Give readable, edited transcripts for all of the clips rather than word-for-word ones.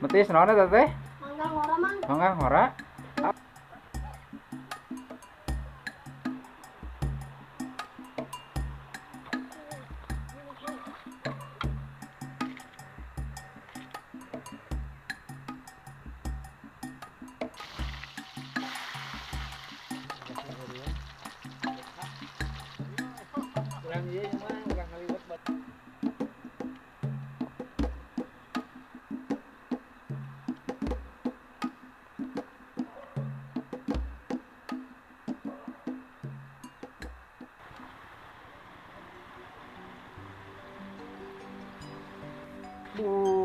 Metis naon eta teh? Mangga ngora, Mang. Mangga ngora.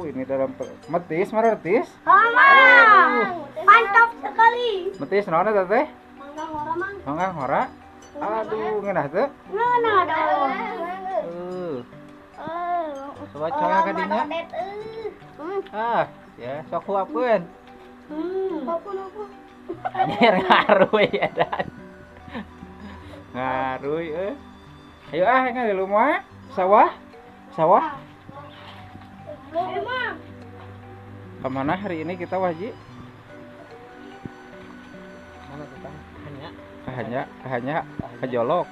Ini dalam metis, marartis. Mantap sekali. Metis naon eta teh? Mangga ngora, Mang. Mangga ngora. Aduh, ngeunah teu? Ngeunah dong. Coba coba ka dinya. Ah, ya sok huapeun. Anjir ngaruy edan. Ngaruy euy. Ayo ah ngalilu mah. Sawah? Sawah? Kemana hari ini kita Wahji? Mana kita? Hanya. Hanya, hanya kejolok.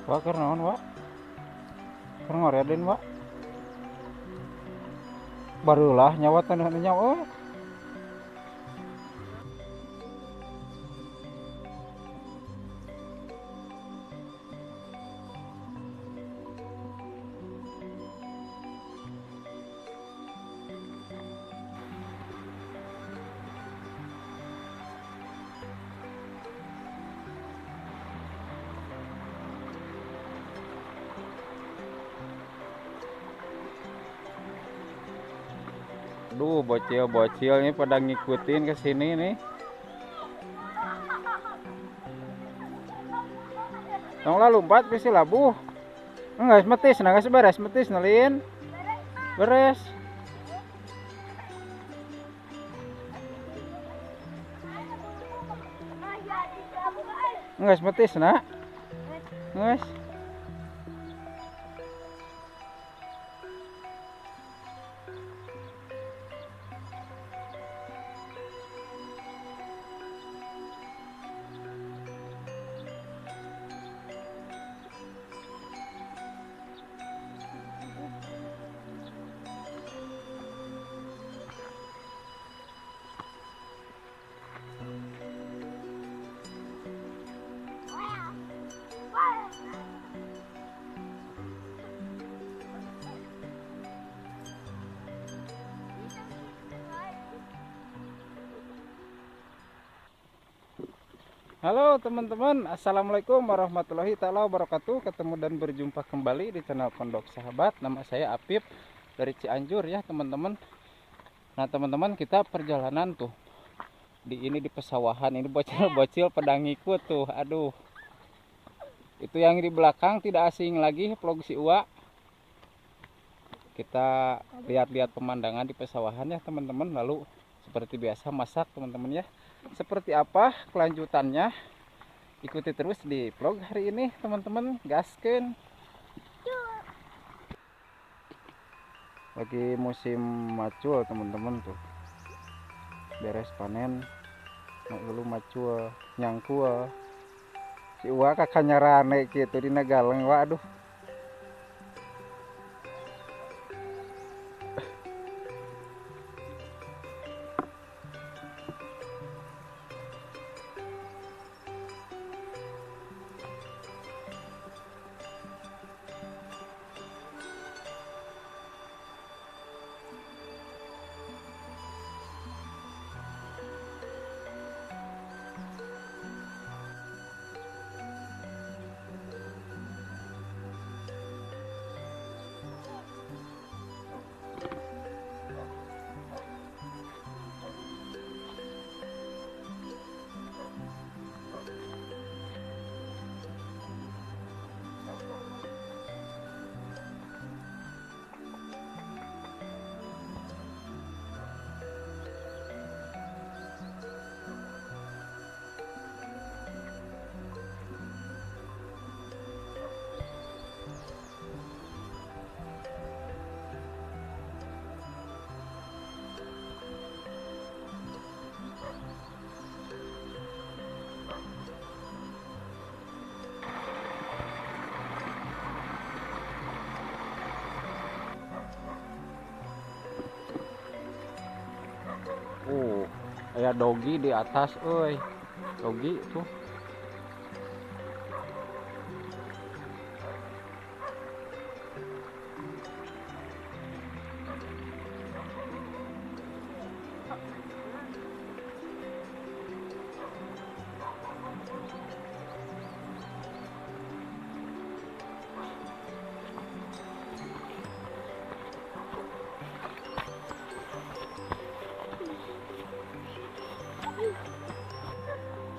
Wak, keur naon, Wak? Keur ngoredeun, Wak? Barulah nyawa teh nyawa. Aduh, bocil-bocil ini pada ngikutin ke sini nih. Tong lah lompat bisi labuh. Enggak metis, nah geus beres metis nelin. Beres. Enggak metis, nak. Geus. Halo teman-teman, assalamualaikum warahmatullahi taala wabarakatuh. Ketemu dan berjumpa kembali di channel Pondok Sahabat. Nama saya Apip dari Cianjur ya teman-teman. Nah teman-teman, kita perjalanan tuh di ini di pesawahan ini bocil-bocil pada ngikut tuh. Aduh, itu yang di belakang tidak asing lagi vlog si Uwa. Kita lihat-lihat pemandangan di pesawahan ya teman-teman. Lalu seperti biasa masak teman-teman ya. Seperti apa kelanjutannya, ikuti terus di vlog hari ini teman-teman. Gaskeun. Lagi musim macul teman-teman tuh, beres panen dulu macul nyangkul si Uwa kakak nyarane gitu dina galeng. Waduh, Aya dogi di atas euy. Dogi tuh.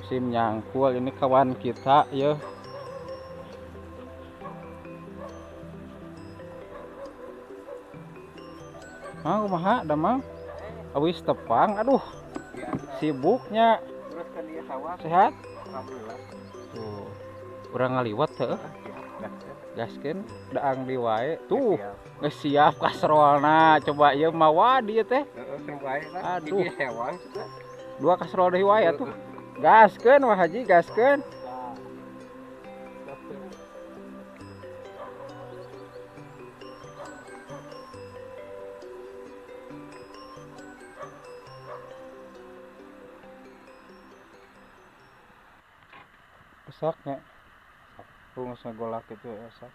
Musim nyangkul ini kawan kita ya. Mang kumaha damang? Awis tepang, aduh. Sibuknya. Sehat? Alhamdulillah. Tuh. Urang ngaliwat heuh. Gaskeun daang di wae. Tuh, geus siap kasrolna. Coba ieu mawa dieu teh. Aduh. Dua kasrol deui wae atuh. Gaskeun Wah Haji, gaskeun. Pesaknya. Bungus ngegolak itu ya, sak.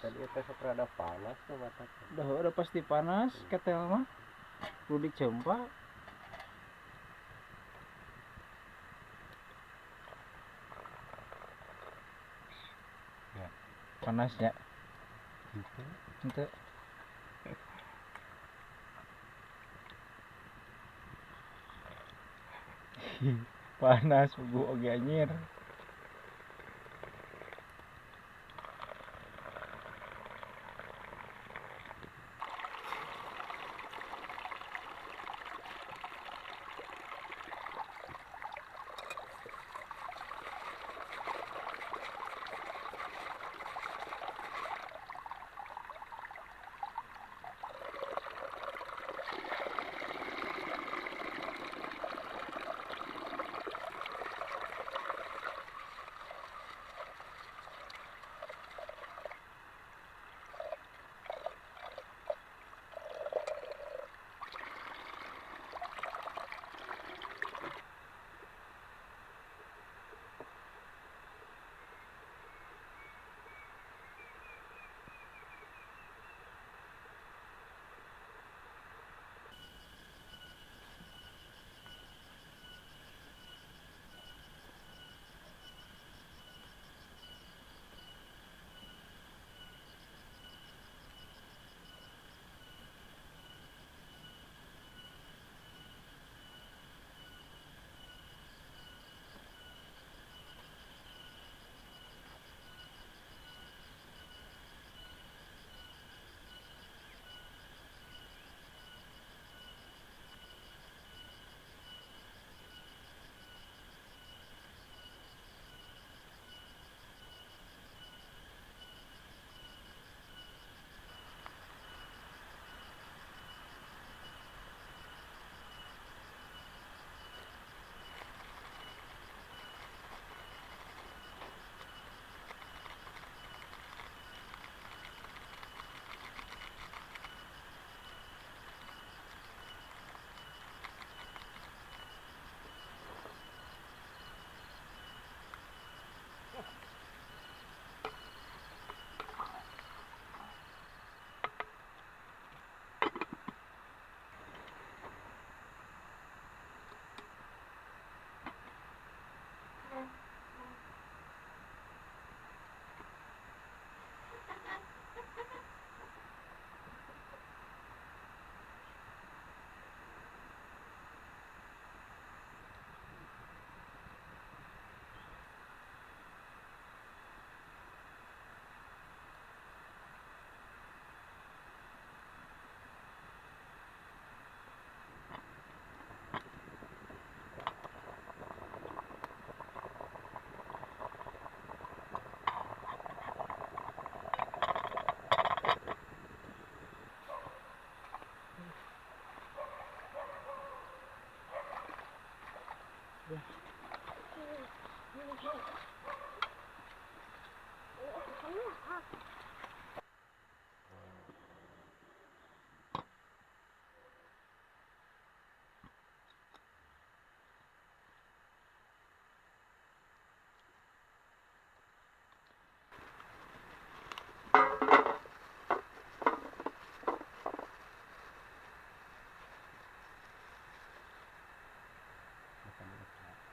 Tadi itu sok rada panas tuh mata. Udah pasti panas ketel mah. Kudu dicempa. Ya. Panasnya. Gitu. Ente. Panas puguh oge anjir.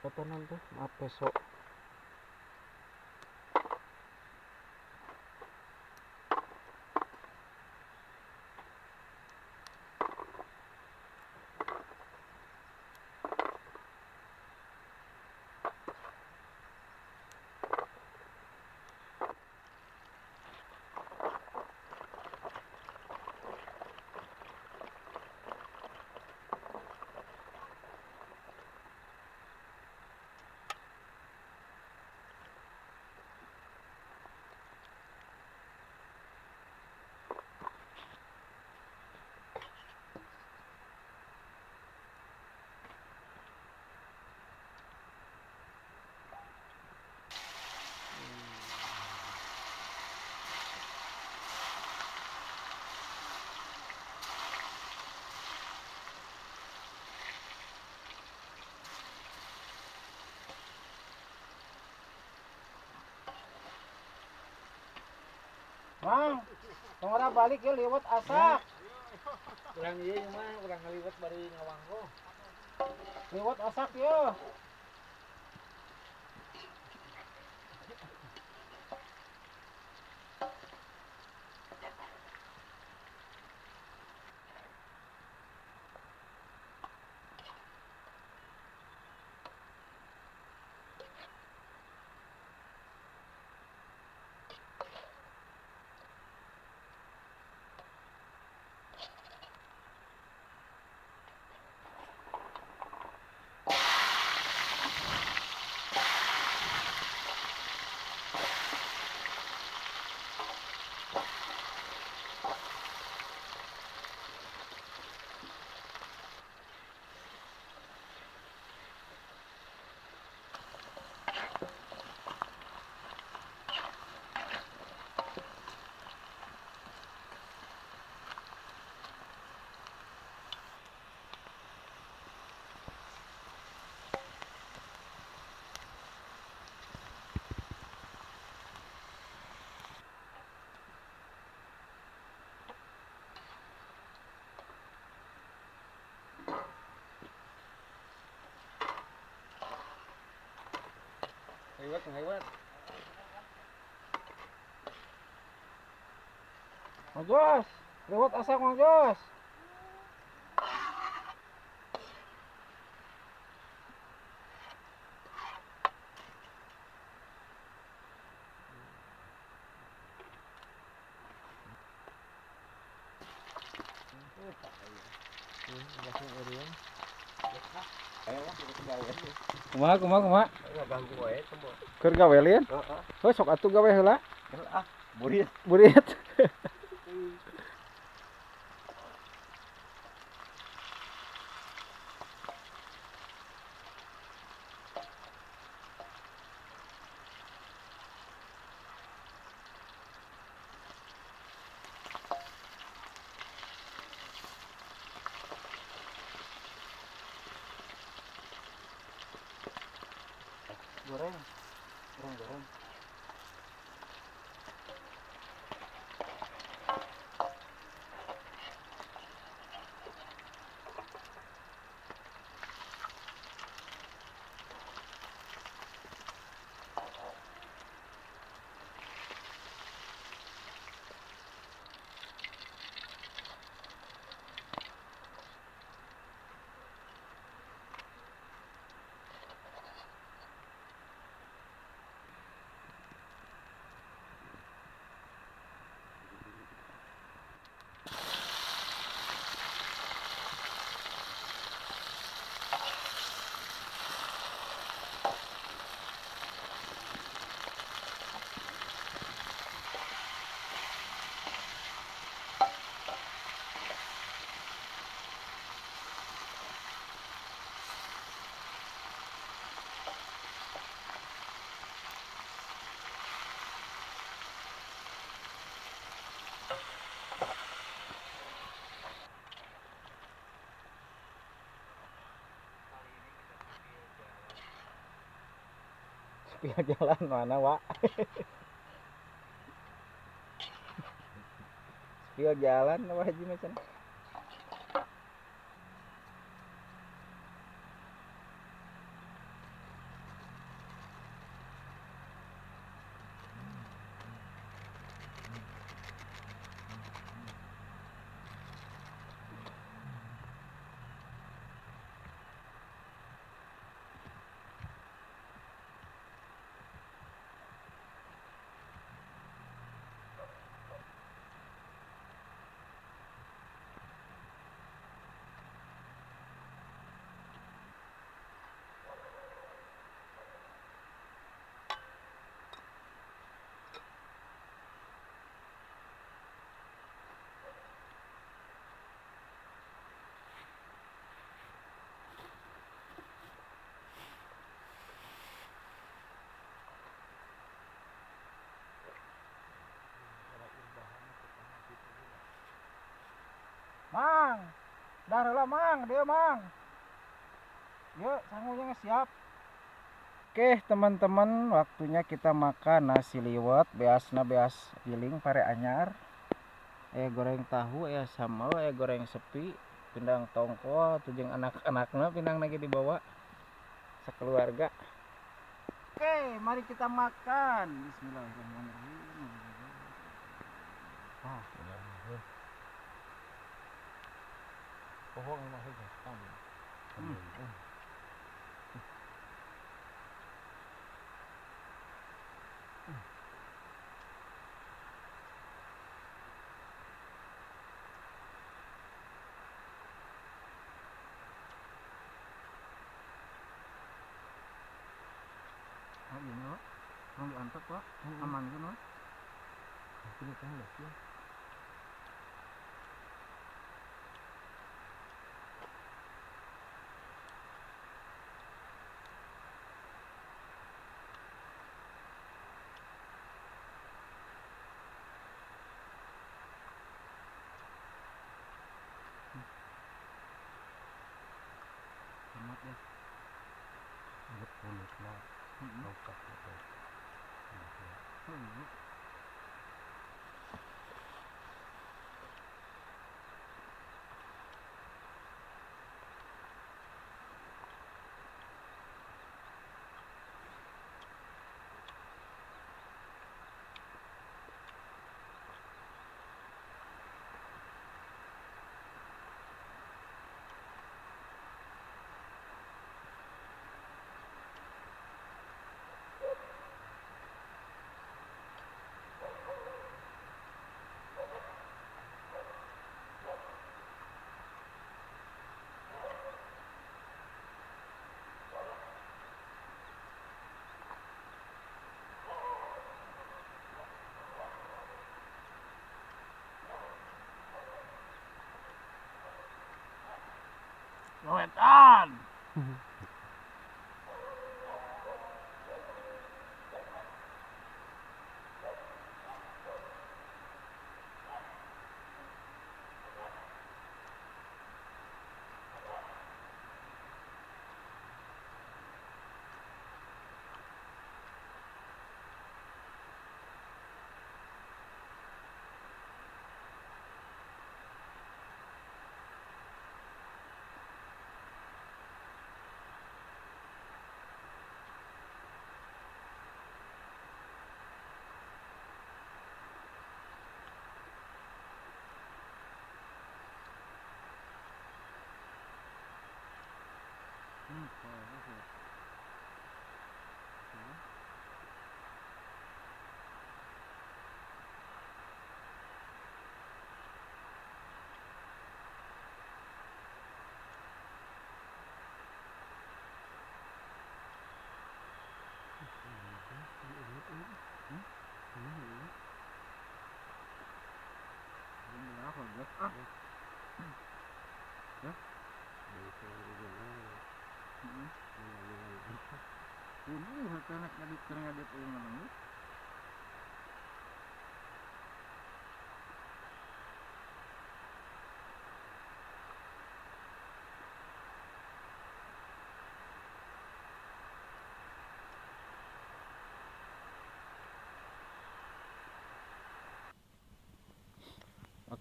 Eta naon teh? Maaf peso. Mang, tong ora balik ya liwet asak. Urang ieu mah urang ngaliwet bari ngawangko. Liwet asak ya. Ngaliwet, ngaliwet. Mang Jos, liwet asak Mang Jos. Kumaha kumaha kumaha? Ganggu wae teh. Keur gawe lin? Heeh. Heuh sok atuh gawe heula. Ah, burit. Burit. Goreng, goreng, goreng. Spill jalan mana, Wak? Spill jalan Wak Haji macam. Dah heula Mang, dieu Mang. Yuk, sangunya geus siap. Oke, teman-teman, waktunya kita makan nasi liwet, beasna beas giling pare anyar. Goreng tahu, sambal, goreng sepi, pindang tongkol, tuh jeung anak-anakna pindang lagi dibawa sekeluarga. Oke, mari kita makan. Bismillahirrahmanirrahim. Ah, bohong emang sih. Ah, iya nih, Pak. Tolong diantar, Pak. Aman kan, Pak? Ini kan ya. Hemat ya. Bulut lah. Lengkap gitu. Wetan.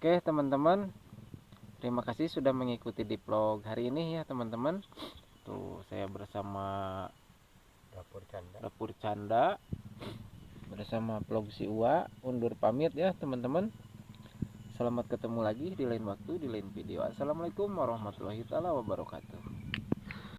Oke teman-teman, terima kasih sudah mengikuti di vlog hari ini ya teman-teman. Tuh saya bersama Dapur Canda bersama vlog si Uwa undur pamit ya teman-teman. Selamat ketemu lagi di lain waktu di lain video. Assalamualaikum warahmatullahi taala wabarakatuh.